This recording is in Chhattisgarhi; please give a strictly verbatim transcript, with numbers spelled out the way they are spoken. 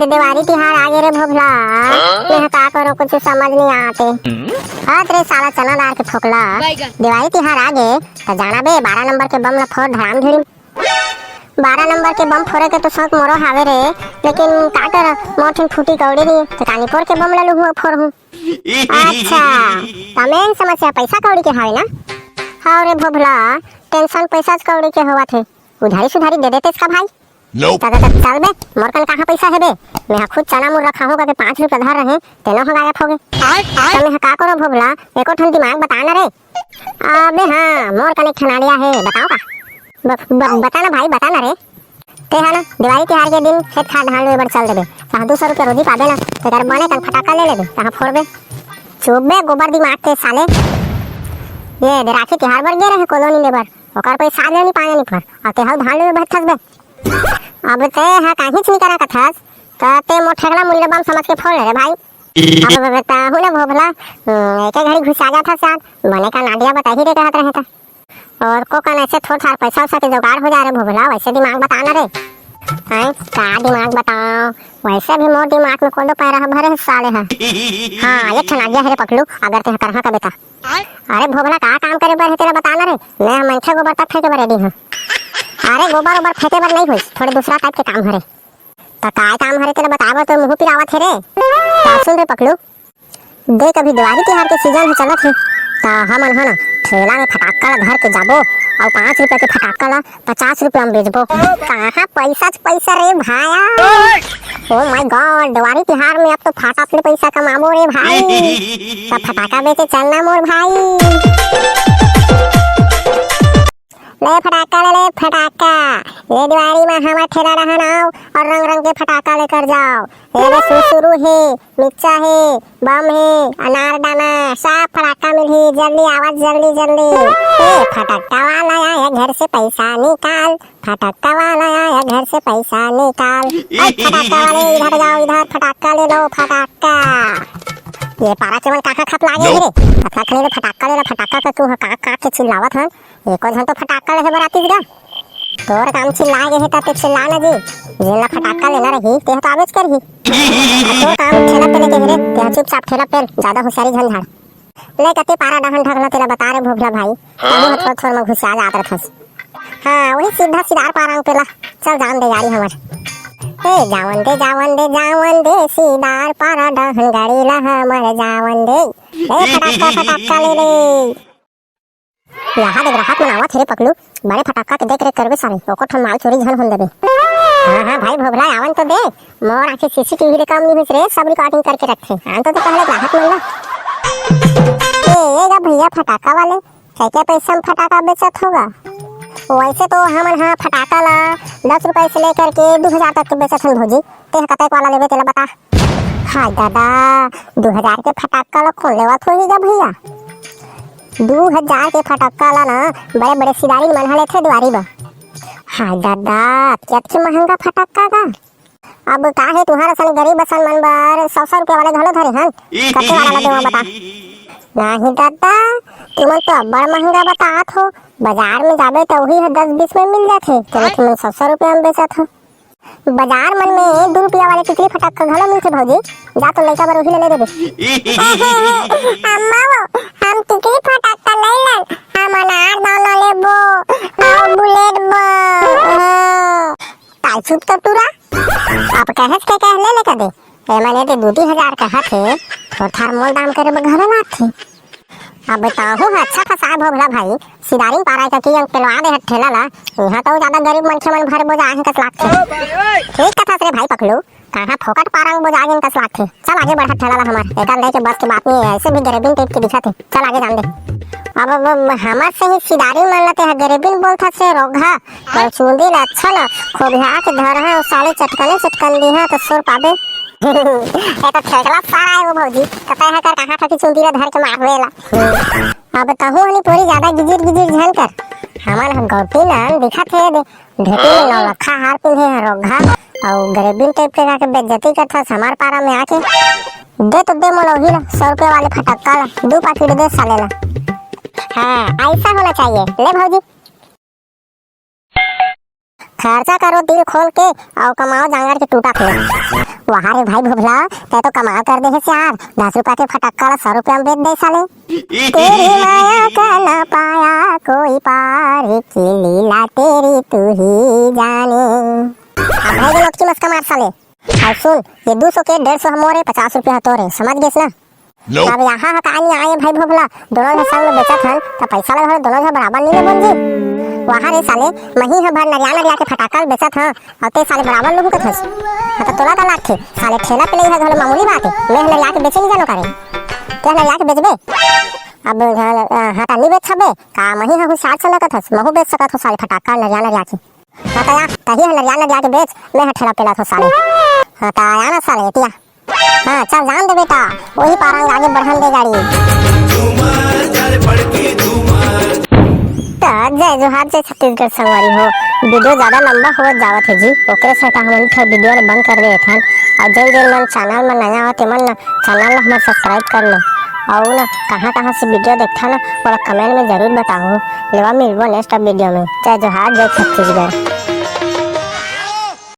देवारी तिहार आगे रे भोभला, मैं ह का करो, कुछ समझ नहीं आते। हट रे साला चना दार के फोकला, देवारी तिहार आगे त जाना बे, बारह नंबर के बम ला फोड़ धड़ाम धिड़िम। बारह नंबर के बम फोड़े के तो शौक मोरो हावे रे, लेकिन का कर, मोर ठिन फूटी कौड़ी नहीं, त कानी पोर के बम ला लुहुआ फोड़हूँ। अच्छा, त main समस्या पैसा कौड़ी के हावे ना? हाँ रे भोभला, tension पैसा कौड़ी के होवत हे, उधारी सुधारी दे देतेस का भाई? Nope। चल बे, मोर कन कहाँ पैसा हे बे? मैं ह खुद चना मुर रखा हूँ करके पाँच रुपया धर रहे, तेनो ह गायब हो गए। त मैं ह का करो भोभला, एको ठन दिमाग बता ना रे। अबे हाँ, मोर कन एक ठन idea हे, बताओ का? ब, ब, बता ना भाई, बता ना रे। ते हा ना, दिवाली तिहार के दिन खेत खार धान लुए बर चल देबे, तहाँ दू सौ रुपया रोजी पाबे ना, तेकर बने कन फटाका ले लेबे, तहाँ फोड़बे। चुप बे, गोबर दिमाग के साले। ये दे राखी तिहार बर गे रहे कॉलोनी ले बर, ओकर कोई साले नहीं पाने नहीं पर, अब ते हल धान लुए बर थस बे। अब ते हा काहीच नहीं करा कथस, त ते मोर ठेकला मुल्ला बम समझ के फोड़ ले रे भाई। अब बता हूँ ना भोभला, हम्म, एक घड़ी घुसा जाता साथ, बने का नाडिया बताही रे कहत रहे था। और को कन ऐसे थोड़ थार पैसा वैसा के जुगाड़ हो जा रे भोभला, वैसे दिमाग बता ना रे। हैं, का दिमाग बताओ, वैसे भी मोर दिमाग में कोदो पैरा ह भरे हे साले ह। हाँ, एक ठन आइडिया हे रे पकलू, अगर ते करहा का बेटा। अरे भोभला, का काम करे बर हे तेला बता ना रे, मैं ह मनखे गोबर तक फेंके बर ready हूँ। अरे गोबर ओबर फेंके बर नहीं होइस, थोड़े दूसरा type के काम हरे। त काय काम हरे तेला बताए बर तो मुँह पिरावत हे रे। त सुन रे पकलू, देख, अभी दिवाली तिहार के season ह चलत हे, त हमन ह ना ठेला में फटाका ला धर के जाबो, अउ पाँच रुपया के फटाका ला पचास रुपया में बेचबो। कहाँ पैसा च पैसा रे भाया। Oh my God, Diwali Tihar में अब तो फाटा ले पैसा कमाबो रे भाई। त फटाका बेचे चल ना मोर भाई। ले फटाका ले, ले फटाका। ये दिवाली में हमर ठेला डहन आओ और रंग रंग के फटाका लेकर जाओ। ये ले सुरसुरु हे, मिर्चा हे, बम हे, अनार दाना, सब फटाका मिलही। जल्दी आवा, जल्दी, जल्दी। ए, फटक्का वाला आया घर से पैसा निकाल, फटक्का वाला आया घर से पैसा निकाल। ए, फटक्का वाले, इधर जाओ, इधर फटाका ले लो, फटाका। ये पारा के मन कहाँ खप लागे रे? अतका खने ले फटाका ले ला, फटाका के तू ह काट काट के चिल्लावत हन। एको झन तो फटाका लेहे बर आतिस गा। तोर काम चिल्लाए गे हे, त ते चिल्ला ना जी। जेन ला फटाका लेना रही, ते ह तो आबेच करही। आ तोर काम ठेला पे लेके हे रे, ते ह चुपचाप ठेला पे, ज्यादा होशियारी झन झाड़। ले कते पारा डहन ढकला तेला बता रे भोभला भाई। तहूँ ह थोर थोर म घुसिया जात रथस। हाँ, वही सीधा सिदार पारा अंग पेला। चल जान दे गाड़ी हमर। ए, जावन दे, जावन दे, जावन दे, सिदार पारा डहन गाड़ी ला हमर जावन दे। ए, फटाका, फटाका ले ले। यहाँ दे ग्राहक मन आवत हे रे पकलू, बड़े फटाका के देख रेख करबे सारे, एको ठन माल चोरी झन होन देबे। हाँ, हाँ भाई भोभला, आवन तो दे, मोर आँखी C C T V ले कम नहीं होइस रे, सब recording करके रखथे। आन तो दे पहले ग्राहक मन ला। ए, ए गा भैया फटाका वाले, क्या क्या पैसा में फटाका बेचत होगा? वैसे तो हमन हा फटाका ला दस रुपए से लेकर के दो हजार तक के बेचत हन भौजी, ते ह कतक वाला लेबे तेला बता। हाय दादा, दू हजार के फटाका ल कोन लेवत होही गा भैया? दू हजार के फटाका ल ना बड़े बड़े सिदारिन मन ह लेथे दुवारी बर। हाय दादा, अतके अतके महंगा फटाका गा। अब का हे, तुंहर असन गरीब असन मन बर सौ सौ रुपया वाले घलो धरे हन, कते वाला ल देवं बता? नाही दादा, तुमन तो अब्बड़ महंगा बतात हो, बाजार में जाबे त उही ह दस बीस में मिल जाथे, चलो तुमन सौ सौ रुपया में बेचत हो। बाजार मन में दू रुपया वाले टिकली फटक्का घलो मिलथे भौजी, जा तो लइका बर उही ले ले देबे। अम्मा वो, हम टिकली फटक्का ले लन, हम अनार दाना लेबो, अउ बुलेट बम। हाँ। ताल चुप तो टूरा, अब कहेस के कह ले ले कदे, एमन ए दे दू दी हजार कहत हे, थोर थार मोल दाम करे बर घलो लागथे। अब ताहू ह अच्छा फसाए भोभला भाई, सिदारिन पारा ककी अंग पेलवा दे हट ठेला ला, इहाँ तो ज्यादा गरीब मनखे मन भर बोजा आहे कस लागथे। ठीक कथस रे भाई पकलू, कहाँ फोकट पारा अंग बोजा गेन कस लागथे। चल आगे बढ़त ठेला ला हमर, एकर लेके बस के बात नहीं है, ऐसे भी गरीबिन टाइप के दिखत हे। चल आगे जान दे। अब, अब, अब हमर से ही सिदारिन मन ला ते ह गरीबिन बोलथस रे रोगहा, तो चूंदी ला अच्छा ना खोबिहा के धरहा, साले चटकने चटकन दिहा तो सोर पाबे। ए तो ठेकला सारा है वो भौजी, कतई है कर कहाँ ठकी चुंदी ला धर के मारवे ला। अब तहू हनी पूरी ज्यादा गिजिर गिजिर झन कर, हमन ह गौटी नान दिखत हे दे, ढेकी में नौलखा हार पिन्हे है रोगहा, अउ गरीबिन टाइप के जाके बेइज्जती करथस हमार पारा में आके। दे तो दे मोला उही ला, सौ रुपया वाले फटक्का ला, दू पाकिट दे साले ला। हाँ, ऐसा होना चाहिए। ले भौजी। खर्चा करो दिल खोल के, अउ कमाओ जांगर के टूटा खोल। वाह रे भाई भोभला, तैं तो कमाल कर दे हे यार, दस रुपया के फटक्का ला सौ रुपया में बेच दे साले। तेरी माया का ना पाया कोई पार, की लीला तेरी तू ही जाने। अब भाई के लोग की मस्का मार साले। अउ सुन, ये दू सौ के डेढ़ सौ ह मोरे, पचास रुपया ह तोरे, समझ गेस ना? अब यहाँ ह कहानी आए भाई भोभला, दोनों झन संग में बेचत हन, त पैसा ला घलो दोनों झन बराबर नी लेबन जी। वाह रे साले, मही ह भर नरिया नरिया के फटाका ल बेचत हं, अउ तैं साले बराबर लुहू कथस। हाँ, त तोला का लागथे? साले ठेला पे लेई ह घलो मामूली बात हे, मैं ह नरिया के बेचे नी जानो का रे? तैं ह नरिया के बेचबे? अब हाँ, हाँ, त नी बेच सकबे का? मही ह हुसियार चला कथस, महू बेच सकत हो साले फटाका नरिया नरिया के। हाँ, त या, तही ह नरिया नरिया के बेच, मैं ह ठेला पेला थो साले। हाँ, त आया ना साले, एतिया। हाँ, चल जान दे बेटा, वही पारंग आगे बढ़न दे गाड़ी। त जय जोहार, जय छत्तीसगढ़ संगवारी हो। वीडियो ज्यादा लंबा होत जावत हे जी, ओकरे सेती हमन फिर वीडियो ल बंद कर देथन। अउ जेन जेन मन चैनल में नया हो, तेमन न चैनल ल हमर सब्सक्राइब कर लो। अउ न कहाँ कहाँ से वीडियो देखथा न, ओला कमेंट में जरूर बताओ। लेवा मिलबो नेक्स्ट वीडियो में। जय जोहार, जय छत्तीसगढ़।